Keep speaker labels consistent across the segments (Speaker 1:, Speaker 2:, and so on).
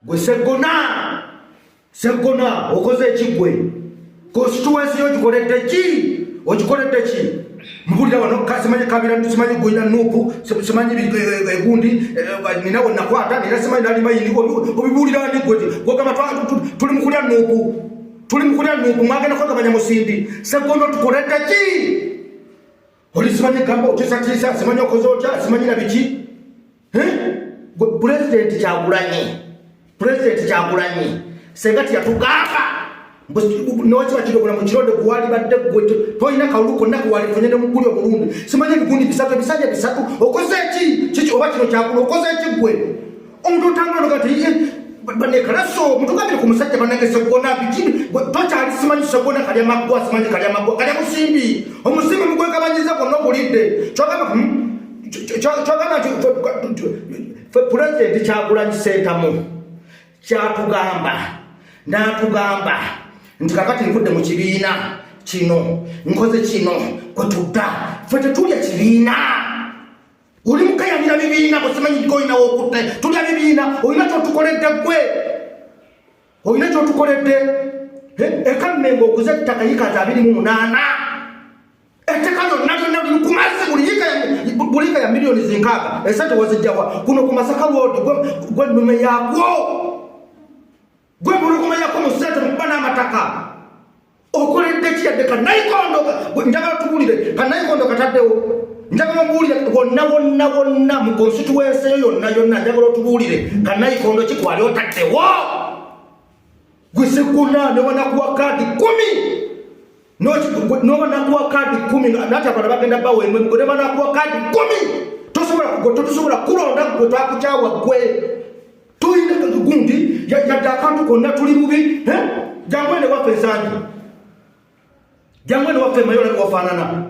Speaker 1: Gwe Seggona, Seggona okoze ekigwe constituency yo ogikoledde ki? Ogikoledde ki? Mbulira wano simanyi kabira, simanyi gulina nupu, simanyi egundi nina we nakwata nina simanyi nalima yini. Obibuulira ndi gwe gwogamba tuli mukulya nupu, tuli mukulya nupu, mwagenda kwegabanya musindi. Seggona otukoledde ki? Oli simanyi gamba otiisatiisa, simanyi okoze otya, simanyi na biki. Pulezidenti Kyagulanyi, Pulezidenti Kyagulanyi senga tiyatugamba nokiba kirogona mu kironde gwali badde gwe tolina kalulu konna kewalifunye ne muguli omulundi simanyi ebigundi bisatu, ebisajja bisatu. Okoze eki kiki oba kino kyakula? Okoze eki gwe omuntu otambula noga ti banekalaso mutugambire ku musajja banange Segona biki tokyali simanyi Segona kalya maggwa, simanyi kalya maggwa, kalya musimbi, omusimbi mugwegabanyiza gwonna ogulidde. Kyogamba kyogamba nti Pulezidenti Kyagulanyi Sentamu kyatugamba n'atugamba nti kakati nvudde mu kibiina kino, nkoze kino kwetudda ffe tetulya kibiina. Oli mukayanira bibiina bwesimanyi golina wokutte tulya bibiina. Olina kyotukoledde gwe? Olina kyotukoledde? Ekammenga oguze ettaka yikazi 28, ettaka lyonna lyonna liri ku mazzi, buli yika ya miliyoni 6. Esente wazijjawa? Kuno ku Masaka Road gwe nnume yakwo, gwe mbuluguma yako mu sente mukuba n'amataka. Okoledde ki yadde kanayikondo? Njagala tubuulire kanayikondo kataddewo. Njagala obuulire wonna wonna wonna mu constituency yo yonna yonna. Njagala otubuulire kanayikondo kikwali otaddewo gwe Seggona. Newanakuwa kaadi 10, noba nakuwa kaadi 10 nati abala bagenda bawa emwe gwe. Neba nakuwa kaadi 10, totusobola kulonda gwe. Twakukyawa gwe. Tulina gundi yadde akantu konna tuli bubi. Jangu ene waffe Ensangi, jangu ene waffe Mayo olabe wafaanana,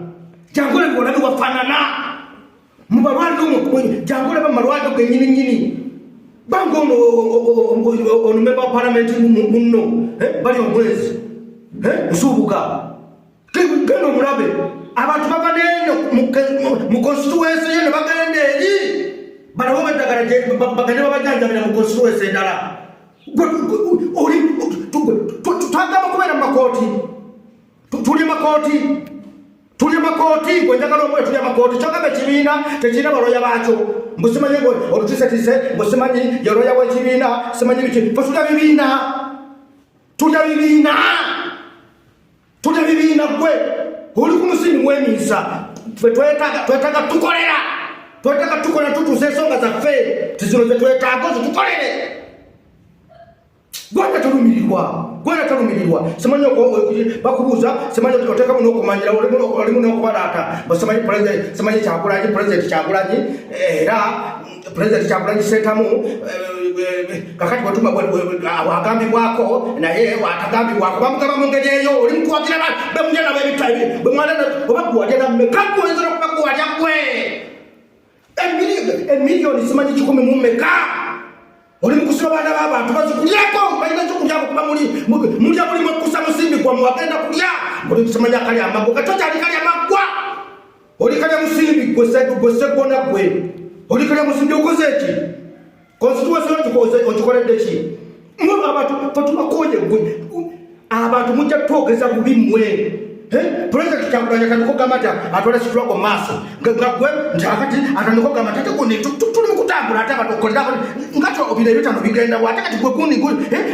Speaker 1: jangu olabe olabe wafaanana mu malwaliro, jangu olabe mu malwaliro genyini nyini. Banga ono ono memba wa palamenti munno bali omwezi Nsubuga, genda omulabe. Abantu bava neno mu constituency ye ne bagenda eri balawo eddagala bagende babajanjabira mu constituency endala. Twagamba kubeera mu makooti, tuli makooti, tuli makooti. Gwe njagala omwe tuli makooti. Kyogamba ekibiina tekirina baloya baakyo, mbu simanyi olutisetise, mbu simanyi yaloya w'ekibiina, simanyi biki. Fe tulya bibiina, tulya bibiina, tulya bibiina. Gwe oli ku musimbi mwemiisa. Fe twetaaga tukolera, twetaaga tukolera, tutuusa ensonga zaffe tizino zetwetaaga ozitukolere. Gwanga tolumirirwa, gwanga tolumirirwa. Simanyi bakubuuza, simanyi oteekamu n'okumanyira, olimu n'okubalaata. Simanyi president, simanyi Kyagulanyi, President Kyagulanyi, era President Kyagulanyi Sentamu kakati bwetuma agambibwako naye atagambibwako bamugamba mu ngeri eyo. Oli mukuwagira bemulya nabo ebita bemwala oba guwalya nammeka? Gwe oyinza nokuba guwalya gwe emiliyoni simanyi kikumi mu mmeka oli mukusiba baana b'abantu bazikulyako, balina kyokulyako kuba mulya mulimu ekusa musimbi gwamu wagenda kulya. Oli simanya kali amaggwa katokyali kali amaggwa, oli kalya musimbi gwe Seggona, gwe oli kalya musimbi. Okoze eki? Constituency okikoledde ki? Mwe abantu fetubakoye gwe abantu mujja twogeza bubi mmwe. Pulezidenti Kyagulanyi atandika okugamba nti atwala struggle maaso nga gwe nti akati atandika okugamba nti ate gundi tuli mu kutambula, ate abantu okukolerako nga bino ebitano bigenda wa? Ate kati gwe gundi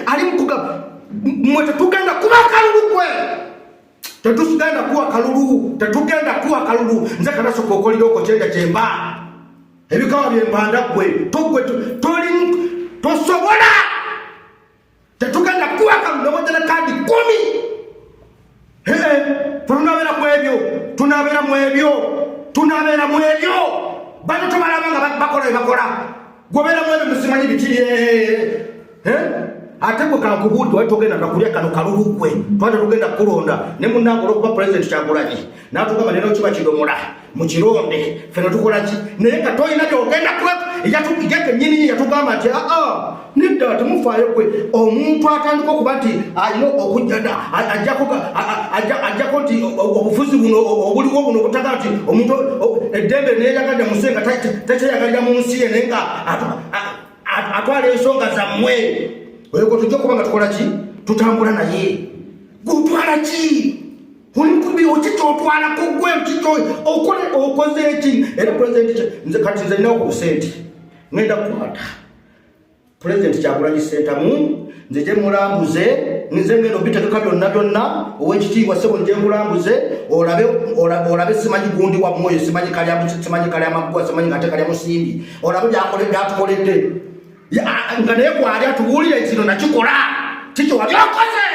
Speaker 1: ali mukugamba mmwe tetugenda kuba kalulu gwe, tetugenda kuwa kalulu, tetugenda kuwa kalulu. Nze kanasooka okolera okwo kyenda kyemba ebikawa byempanda gwe togwe toli tosobola. Tetugenda kuwa kalulu newajjana kaadi 10. Tunabeera ku ebyo, tunabeera mu ebyo, tunabeera mu ebyo. Bano tubalaba nga bakola byebakola, gobeera mu ebyo musimanyi biki. Ate gwe kankubuuli, twali togenda nakulya kano kalulu gwe, twali tetugenda kukulonda ne munange olwokuba Pulezidenti Kyagulanyi natugamba nena kiba kidomola mukironde ffe tukola ki, naye nga tolina gyogenda. Ye kenyini yatugamba nti aa nedda, temufaayo. Gwe omuntu atandika okuba nti alina okujja ajjako nti obufuzi buno obuliwo buno obutaga nti omuntu eddembe neyagadde mu nsi nga takyeyagalira mu nsi ye, naye nga Atwala ensonga zammwe. Oyo gwe tujja okuba nga tukola ki? Tutambula naye. Gutwala ki? Oli mukubi oki kyotwala ku gwe kikyo okole okoze eki? Era pulezidenti nze kati nze ninawo ku busente ngenda kukwata pulezidenti Kyagulanyi Ssentamu, nze gye mulambuze, nze ngenda obitegeka byonna byonna. Owekitiibwa ssebo, nje nkulambuze olabe olabe simanyi gundi wammwe oyo, simanyi kalya, simanyi kalya maggwa, simanyi ngate kalya musimbi, olabe byatukoledde nga naye kwali atubuulire kino nakikola. Kikyo wali okoze?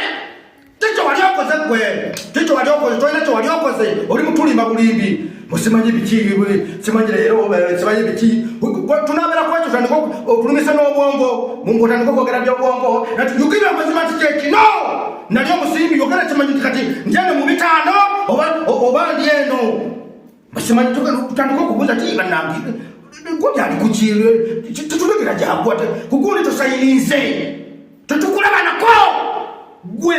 Speaker 1: Kikyo wali okoze gwe? Kikyo wali okoze? Tolina kye wali okoze, oli mutulimba bulimbi. Musimanyi biki, simanyi leero, simanyi biki. Tunabeera ku ekyo, tandika otulumisa n'obwongo, otandika okwogera by'obwongo. Yogera amazima nti kyekino nali omusimbi, yogera kimanyi nti kati ndi eno mu 50 oba ndi eno simanyi. Tutandika okubuuza ti bannange gundi ali kuki? Tetulogera gyagwa kugundi tosayinize, tetukulaba nako. Gwe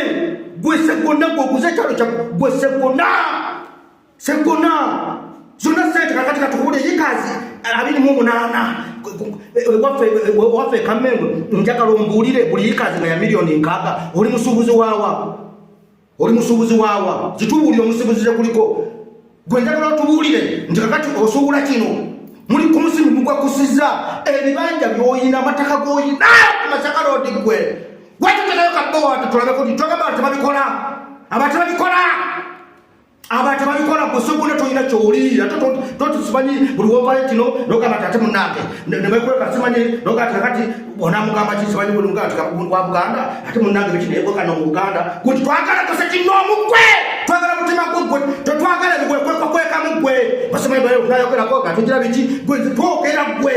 Speaker 1: gwe Segona, gwe oguze ekyalo kya gwe Segona. Segona zonna sente kakati katukubule yikazi 28 waffe Kammengo. Njagala ombuulire buli yikazi nga ya miliyoni 60. Oli musuubuzi waawa? Oli musuubuzi waawa? Zitubuulire omusuubuzi gye kuliko. Gwe njagala otubuulire nti kakati osuubula kino, muli ku musimu mugwakusiza ebibanja by'oyina, amataka g'oyina ku Masaka Road. Gwe gwatutekayo kabowa tulabeko nti twagamba tebabikola, abantu tebabikola, abantu tebabikola. Gwe Segona tolina kyoli, ate toti simanyi buli wovale kino nogamba ti ate munange nebekweka, simanyi nogaa ti kakati onamugamba ki, simanyi buli mugamba ti wa Buganda, ate munange biki, naye gwe kano mu Buganda guti twagala gose kinoomu, gwe twagala mutima gwe, gwe tetwagala bigwekwekwekamu. Gwe basimanyi nayogerako ga tugira biki, gwe twogera gwe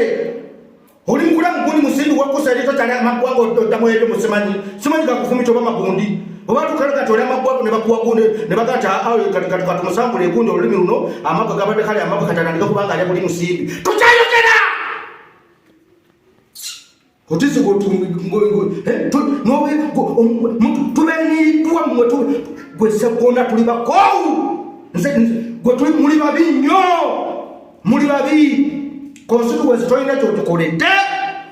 Speaker 1: oli mukula mugundi musimbi wakusa erito kyali amaggwanga oddamu ebyo musimanyi simanyi gakufumita oba magundi oba tukale kati oli amaggwanga ne bakuwa gundi ne bagaa ti kati kati katumusambula egundi olulimi luno amagwa gabadde kale amagwa kati atandika kubanga alya buli musimbi. Tukyayogera otisi tubenyiddwa mmwe. Gwe Segona tuli bakoowu. Gwe tuli muli babi nnyo, muli babi. Constituency tolina kyotukoledde,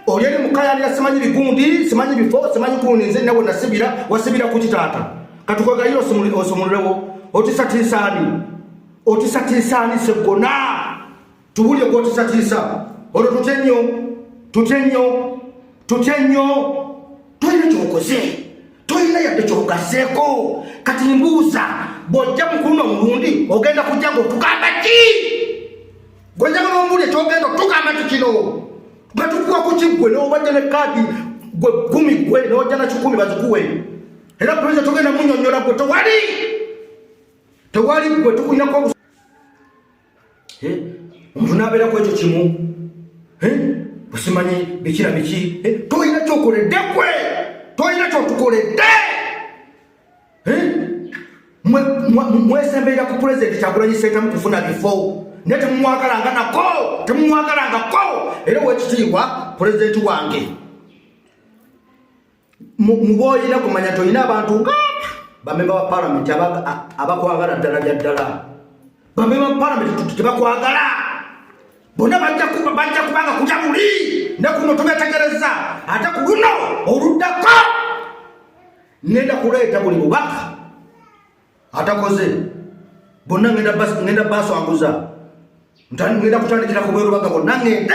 Speaker 1: oli eri mukayanira simanyi bigundi, simanyi bifo, simanyi gundi. Nze nawe nasibira, wasibira ku kitaata katukwegayire osumululewo. Otisatiisaani? Otisatiisaani Segona? Tubulye gwotisatiisa olwo. Tutye nnyo, tutye nnyo, tutye nnyo. Tolina kyokoze, tolina yadde kyogaseeko. Kati mbuuza, bw'ojja mukuluno omulundi ogenda kujja ngaotugamba ki? Gwenjagala ombuulye kyogenda otugamba nti kino nga tukuwa ku kiggwe n'obajja ne kaadi gwe 10, gwe n'ojja na 100 bazikuwe. Era pulezida togenda munyonyola gwe, tewali, tewali gwe tukulinako. Omuntu n'abeera ku ekyo kimu, busimanyi biki na biki. Tolina kyokoledde gwe, tolina kyotukoledde. Mwesemberera ku pulezidenti Kyagulanyi Ssentamu kufuna bifo, naye temumwagalanga nako, temumwagalangako. Era owekitiibwa pulezidenti wange, muboyina kumanya nti olina abantu nga bamemba ba palamenti abakwagala ddala bya ddala. Bamemba ba palamenti tebakwagala bonna, bajja kubanga kulya buli ne kuno tubetegereza. Ate ku luno oluddako ngenda kuleeta buli mubaka atakoze bonna, ngenda baswanguza, ngenda kutandikira ku bwerubaga bonna ngende.